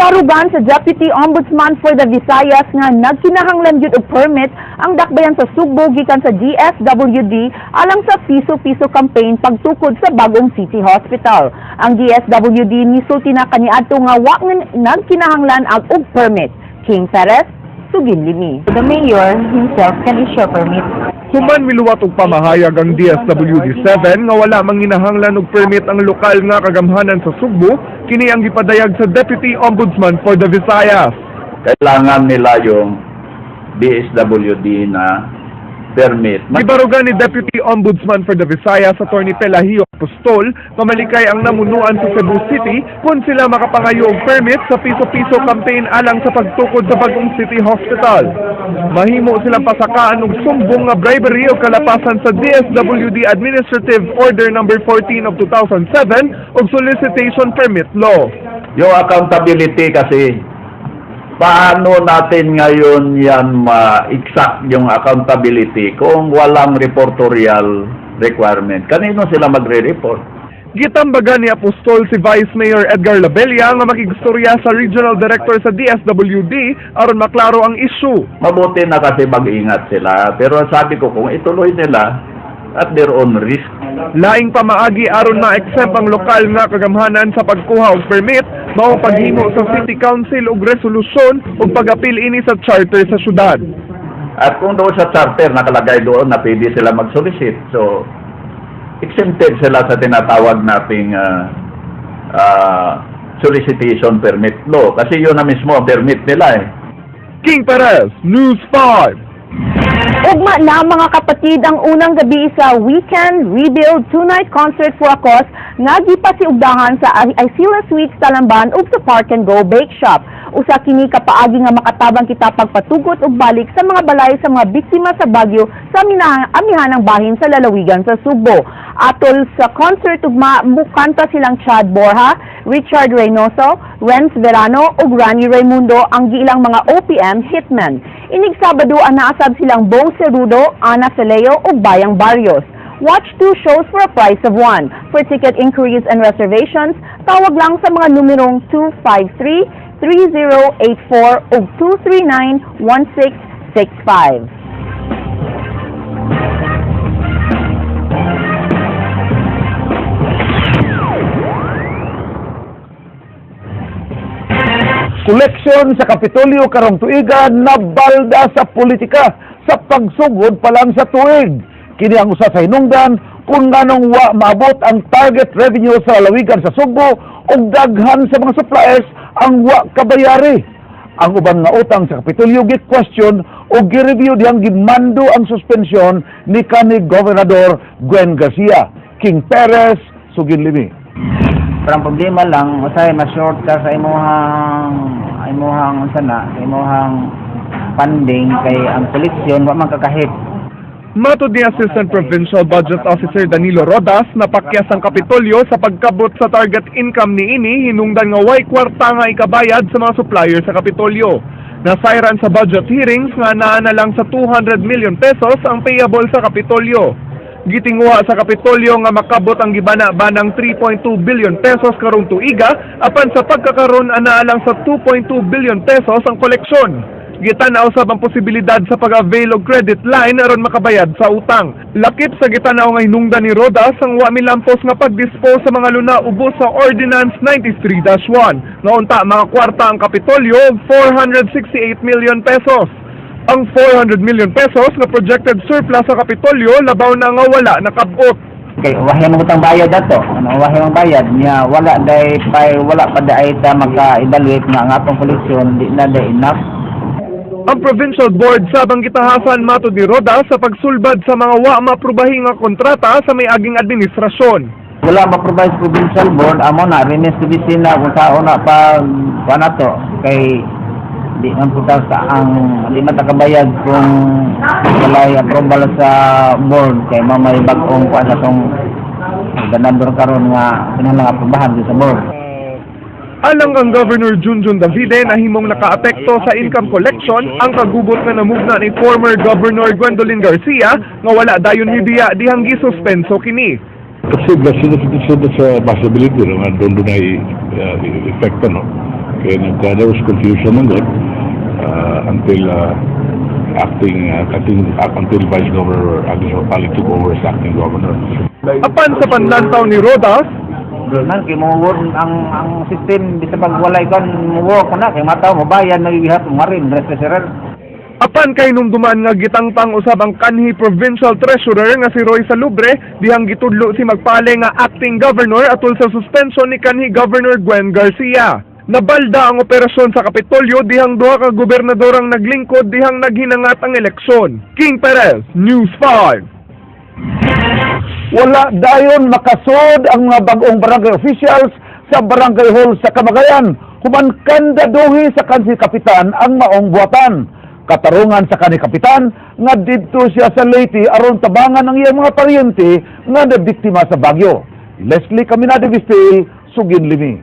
Gibarugan sa Deputy Ombudsman for the Visayas nga nagkinahanglan gyud og permit ang dakbayan sa Sugbo gikan sa DSWD alang sa piso-piso campaign pagtukod sa bagong City Hospital. Ang DSWD nisulti na kaniadto nga wa nga nagkinahanglan ang og permit. King Perez, Suginlimi. The mayor himself can issue a permit. Human miluwat og pamahayag ang DSWD-7 nga wala manginahanglan og permit ang lokal nga kagamhanan sa Sugbo, kini ang gipadayag sa Deputy Ombudsman for the Visayas. Kailangan nila yung DSWD na permit. Gibarugan ni Deputy Ombudsman for the Visayas, Attorney Pelagio Apostol, pamalikay ang namunuan sa Cebu City kung sila makapangayo og permit sa piso-piso campaign alang sa pagtukod sa bagong City Hospital. Mahimo silang pasakaan og sumbong nga bribery o kalapasan sa DSWD Administrative Order Number 14 of 2007 ug Solicitation Permit Law. Yung accountability kasi, paano natin ngayon yan ma-exact yung accountability kung walang reportorial requirement? Kanino sila magre-report? Gitambagan ni Apostol si Vice Mayor Edgar Labella nga makigstorya sa Regional Director sa DSWD aron maklaro ang issue. Mabuti na kasi mag-ingat sila. Pero sabi ko, kung ituloy nila, at their own risk. Laing pamaagi aron ma-exempt ang lokal nga kagamhanan sa pagkuha og permit mao ang paghimo sa City Council og resolusyon ug pag-apil ini sa charter sa syudad. At kung doon sa charter, nakalagay doon na pwede sila mag-solicit. So, exempted sila sa tinatawag nating solicitation permit law. Kasi yun na mismo ang permit nila eh. King Perez, News 5. Ugma na, mga kapatid, ang unang gabi sa Weekend Rebuild Two-Night Concert for a Cause nga gipasiugdahan sa Isila Suites Talamban ug sa Park and Go Bake Shop. Usa kini ka paagi nga makatabang kita pagpatugot og balik sa mga balay sa mga biktima sa bagyo sa amihanang bahin sa lalawigan sa Sugbo. Atol sa concert ugma, mukanta silang Chad Borja, Richard Reynoso, Renz Verano ug Rani Raimundo, ang giilang mga OPM hitmen. Inig Sabado, anaasab silang Bo Cerudo, Ana Feleo ug Bayang Barrios. Watch two shows for a price of one. For ticket inquiries and reservations, tawag lang sa mga numerong 253-3084 ug 239-1665. Koleksyon sa Kapitolyo karong tuiga nabalda sa politika sa pagsugod pa lang sa tuig. Kini ang usa sa hinungdan kung nganong wa maabot ang target revenue sa lalawigan sa Sugbo ug daghan sa mga suppliers ang wa kabayari. Ang uban nga utang sa Kapitolyo gi-question o gi-review dihang gimando ang suspensyon ni kanhi Gobernador Gwen Garcia. King Perez, Suginlimi. Pero ang problema lang, usahay ma-short ka sa imuhang unsa na, sa imuhang funding kay ang koleksyon wa man kakahit. Matod ni Assistant Provincial Budget Officer Danilo Rodas, napakyas ang Kapitolyo sa pagkabot sa target income niini hinungdan nga way kwarta nga ikabayad sa mga supplier sa Kapitolyo. Nasayran sa budget hearings nga naa na lang sa 200 million pesos ang payable sa Kapitolyo. Gitinguha sa Kapitolyo nga makabot ang gibana-banang 3.2 billion pesos karong tuiga, apan sa pagkakaron anaa lang sa 2.2 billion pesos ang koleksyon. Gitanaw sab ang posibilidad sa pag-avail og credit line aron makabayad sa utang. Lakip sa gitanaw nga hinungdan ni Rodas ang wa milampos nga pag-dispose sa mga luna ubos sa Ordinance 93-1 nga unta mga kwarta ang Kapitolyo og 468 million pesos. Ang 400 million pesos nga projected surplus sa Kapitolyo labaw na nga wala nakabot. Kay uwahi mo utang bayad ato. Ano, uwahi mong bayad niya, wala day pa, wala pa day ta maka-evaluate nga ang atong koleksyon di na day enough. Ang Provincial Board sabang gitahasan, matod ni Rodas, sa pagsulbad sa mga wa maaprubahi nga kontrata sa may aging administrasyon. Wala ma-provide sa provincial board, amo na remains to be seen na kung sao na pag kuan nato, kay di man po ta sa ang di man ta kabayad kung walay approval sa board, kay mao may bag-ong kuan atong ganador karon nga kinahanglan aprobahan sa board. Alang kang Governor Junjun Davide, nahimong nakaapekto sa income collection ang kagubot nga namugna ni former Governor Gwendolyn Garcia nga wala dayon mibiya dihang gisuspenso kini. Kasi that's a possibility, no, nga doon doon ay epekto, no? Kaya there was confusion on that until acting, I think up until Vice Governor Agnes Magpali took over as acting governor. Apan sa panlantaw ni Rodas, Man kay mo work ang system bisa pag walay kon mo work na kay mataw mo bayad magigihapon marin treasurer. Apan kay numduman nga gitangtang usab ang kanhi provincial treasurer nga si Roy Salubre dihang gitudlo si Magpale nga acting governor atol sa suspension ni kanhi Governor Gwen Garcia. Nabalda ang operasyon sa Kapitolyo dihang duha ka gobernador ang naglingkod dihang naghinangat ang eleksyon. King Perez, News 5. Wala dayon makasud ang mga bagong barangay officials sa barangay hall sa Kamagayan human kandaduhi sa kanhi kapitan ang maong buhatan. Katarungan sa kanhi kapitan nga didto siya sa Leyte aron tabangan ang iyang mga paryente nga nabiktima sa bagyo. Leslie Caminade Vistil, Sugin Limi.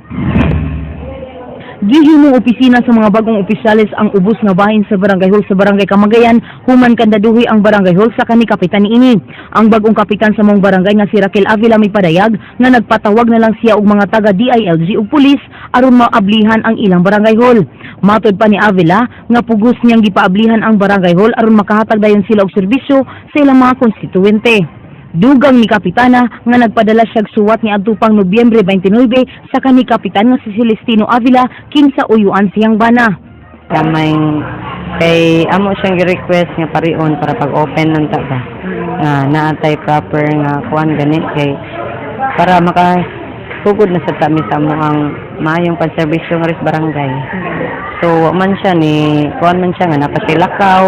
Gihimong opisina sa mga bagong opisyales ang ubos nga bahin sa barangay hall sa Barangay Kamagayan human kandaduhi ang barangay hall sa kani kapitan niini. Ang bagong kapitan sa maong barangay nga si Raquel Avila may padayag nga nagpatawag na lang siya og mga taga DILG ug pulis aron maablihan ang ilang barangay hall. Matod pa ni Avila nga pugos niyang gipaablihan ang barangay hall aron makahatag dayon sila og serbisyo sa ilang mga konstituente. Dugang ni Kapitana nga nagpadala siya og suwat ni adto pang Nobyembre 29 sa kani kapitan nga si Celestino Avila kinsa uyuan siyang bana. Kamay kay amo siyang gi-request nga parion para pag-open lang ta ba. Nga naatay proper nga kuan gani kay para maka sugod na sa kami sa amo ang maayong pagserbisyo nga ris barangay. So wa man siya ni kuan man siya nga napasilakaw,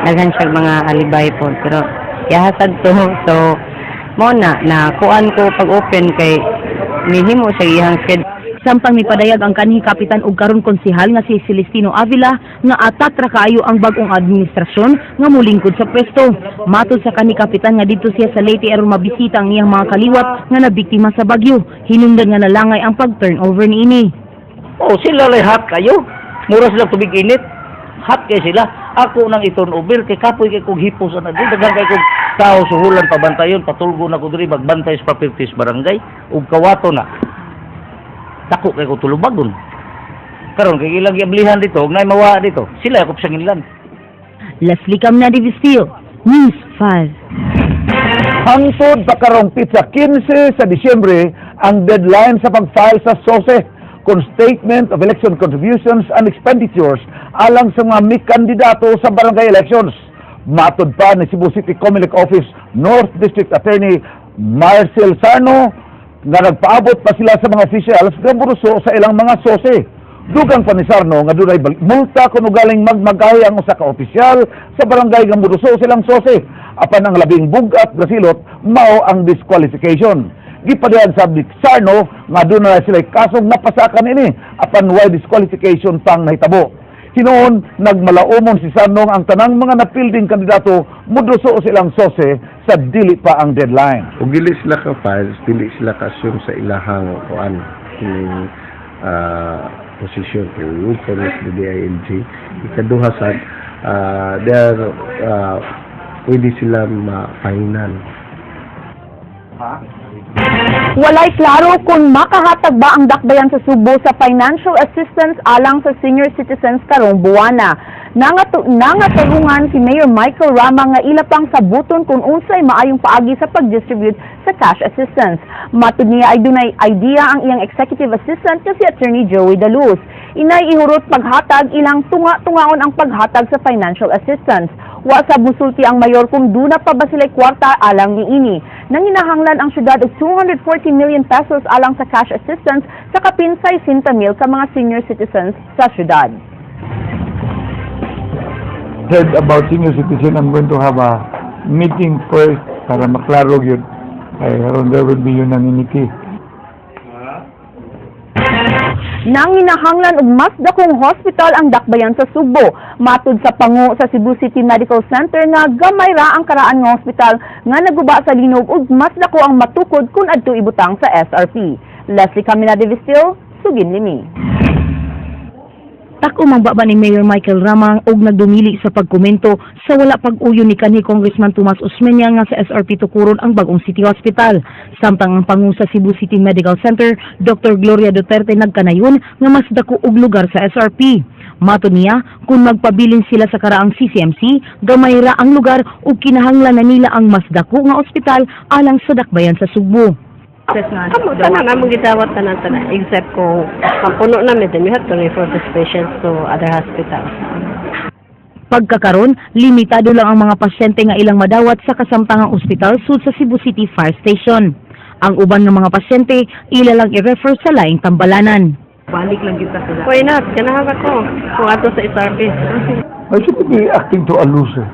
daghan siya mga alibay po pero yahasad to, so mo na na kuan ko pag-open kay nihimo siya iyang schedule. Samtang mipadayag ang kanhi kapitan og karon konsehal nga si Celestino Avila nga atat ra kaayo ang bag-ong administrasyon nga molingkod sa pwesto. Matod sa kanhi kapitan nga didto siya sa Leyte aron mabisita ang iyang mga kaliwat nga nabiktima sa bagyo. Hinungdan nga nalangay ang pag-turnover niini. Oh, sila lay hot kayo. Mura sila tubig init. Hot kay sila. Ako nang i-turn over kay kapoy kay kog hipos ana di daghan kay kog tao suhulan pabantayon, patulgo na ko diri magbantay sa properties barangay ug kawato na. Dako kay ko tulubagon. Karon kay ilang giablihan dito ug naay mawa dito. Sila ako sanginlan. Leslie Camna Vistil, News 5. Hangtod pa karong petsa 15 sa Disyembre ang deadline sa pag-file sa SOCE kon Statement of Election Contributions and Expenditures alang sa mga may kandidato sa barangay elections. Matod pa ni Cebu City Comelec Office North District Attorney Marcel Sarno nga nagpaabot pa sila sa mga officials nga buruso sa ilang mga SOCE. Dugang pa ni Sarno nga dunay multa kung ugaling magmagahi ang usa ka opisyal sa barangay nga muduso silang SOCE. Apan ang labing bugat nga silot mao ang disqualification. Gipadayan sab ni Sarno nga dunay sila kasong napasakan ini apan way disqualification pang nahitabo. Hinuon nagmalaumon si Sarno nga ang tanang mga napilding kandidato muduso silang SOCE sa dili pa ang deadline. Ug dili sila ka files, dili sila ka-assume sa ilahang kuan kining position kay we would furnish the DILG. Ikaduha sa they are pwede sila ma-final. Walay klaro kung makahatag ba ang dakbayan sa Sugbo sa financial assistance alang sa senior citizens karong buwana. Nangatarungan si Mayor Michael Rama nga ila pang sabuton kung unsay maayong paagi sa pag-distribute sa cash assistance. Matud niya ay dunay idea ang iyang executive assistant nga si Attorney Joey Daluz. Inay ihurot paghatag ilang tunga-tungaon ang paghatag sa financial assistance. Wa sa musulti ang mayor kung duna pa ba sila'y kwarta alang niini. Nanginahanglan ang syudad og 240 million pesos alang sa cash assistance sa kapin 60 mil ka mga senior citizens sa syudad. Said about senior citizen, I'm going to have a meeting first para maklaro yun. Ay, aron there will be unanimity. Nanginahanglan og mas dakong hospital ang dakbayan sa Sugbo. Matud sa pangu sa Cebu City Medical Center nga gamay ra ang karaan nga hospital nga naguba sa linog ug mas dako ang matukod kung adto ibutang sa SRP. Leslie Caminade Vistil, Sugin Limi. Tak-om ang baba ni Mayor Michael Rama og nagdumili sa pagkomento sa wala pag-uyon ni kanhi Congressman Tomas Osmeña nga sa SRP tukuron ang bagong City Hospital. Samtang ang pangu sa Cebu City Medical Center, Dr. Gloria Duterte, nagkanayon nga mas dako og lugar sa SRP. Matod niya, kung magpabilin sila sa karaang CCMC, gamay ra ang lugar ug kinahanglan na nila ang mas dako nga ospital alang sa dakbayan sa Sugbo. Amo, tanan, among gidawat tanan tanan. Except kung mapuno na mi, then we have to refer the patients to other hospitals. Pagkakaron, limitado lang ang mga pasyente nga ilang madawat sa kasamtangang ospital sud sa Cebu City Fire Station. Ang uban nga mga pasyente ila lang i-refer sa laing tambalanan. Balik lang kita sila. Why not? Ganahan ako. Kung ato sa SRP. I shouldn't be acting to a loser.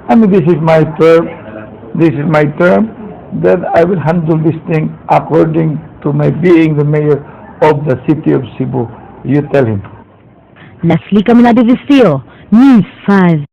I mean, this is my term. This is my term. Then I will handle this thing according to my being the mayor of the city of Cebu. You tell him. Leslie Caminado Vistillo, News 5.